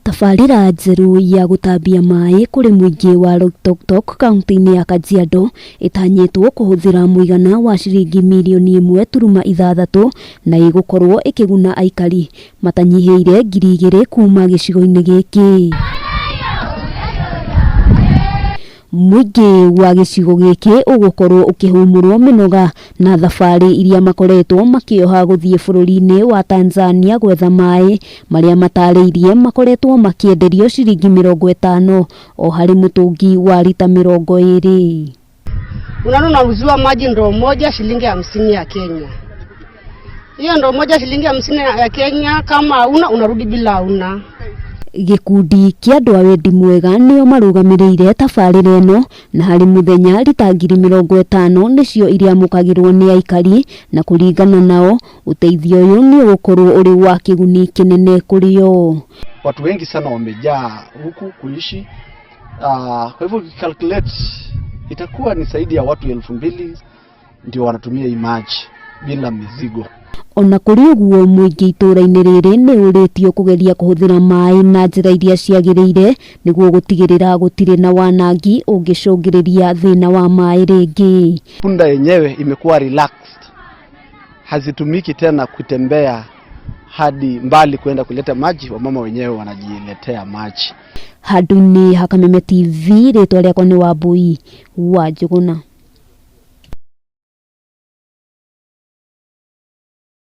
Tabarĩra njerũ ya gũtambia maĩ kũrĩ mũingĩ wa Loitoktok kauntĩ-inĩ ya Kajiado ĩtanyĩtwo kũhũthĩra mũigana wa ciringi mirioni ĩmwe turuma ithathatũ na ĩgũkorwo ĩkĩguna aikari matanyihĩire 2000 kuma gĩcigo-inĩ gĩkĩ. Mũingĩ wa gĩcigo gĩkĩ ũgũkorwo ũkĩhũmũrwo mĩnoga na thabarĩ iria makoretwo makĩoha gũthiĩ bũrũri-inĩ wa Tanzania gwetha maĩ marĩa matarĩirie makoretwo makĩenderio ciringi 50 o harĩ mũtũngi wa rita 20. Unaona, unauziwa maji ndoo moja shilingi 50 ya Kenya. Hiyo ndoo moja shilingi 50 ya Kenya, kama hauna unarudi bila hauna. Gĩkundi kĩa andũ a wendi mwega nĩo marũgamĩrĩire tabarĩra ĩno na harĩ mũthenya rita 50,000 nĩcio iriamũkagĩrwo nĩ aikari na kũringana nao ũteithio ũyũ nĩ ũgũkorwo ũrĩ wa kĩguni kĩnene kũrĩ o. Watu wengi sana wamejaa huku kuishi. Kwa hivyo ukicalculate itakuwa ni zaidi ya watu 2000 ndio wanatumia hii maji bila mizigo. Ona kũrĩ ũguo mũingĩ itũũra-inĩ rĩrĩ nĩ ũrĩtio kũgeria kũhũthĩra maĩ na njĩra iria ciagĩrĩire nĩguo gũtigĩrĩra gũtirĩ na wanangi ũngĩcũngĩrĩria thĩna wa maĩ rĩngĩ. Punda yenyewe imekuwa relaxed, hazitumiki tena kutembea hadi mbali kwenda kuleta maji, wamama wenyewe wanajiletea maji. Handũ-inĩ ha Kameme TV rĩtwa rĩakwa nĩ Wambui wa Njũgũna.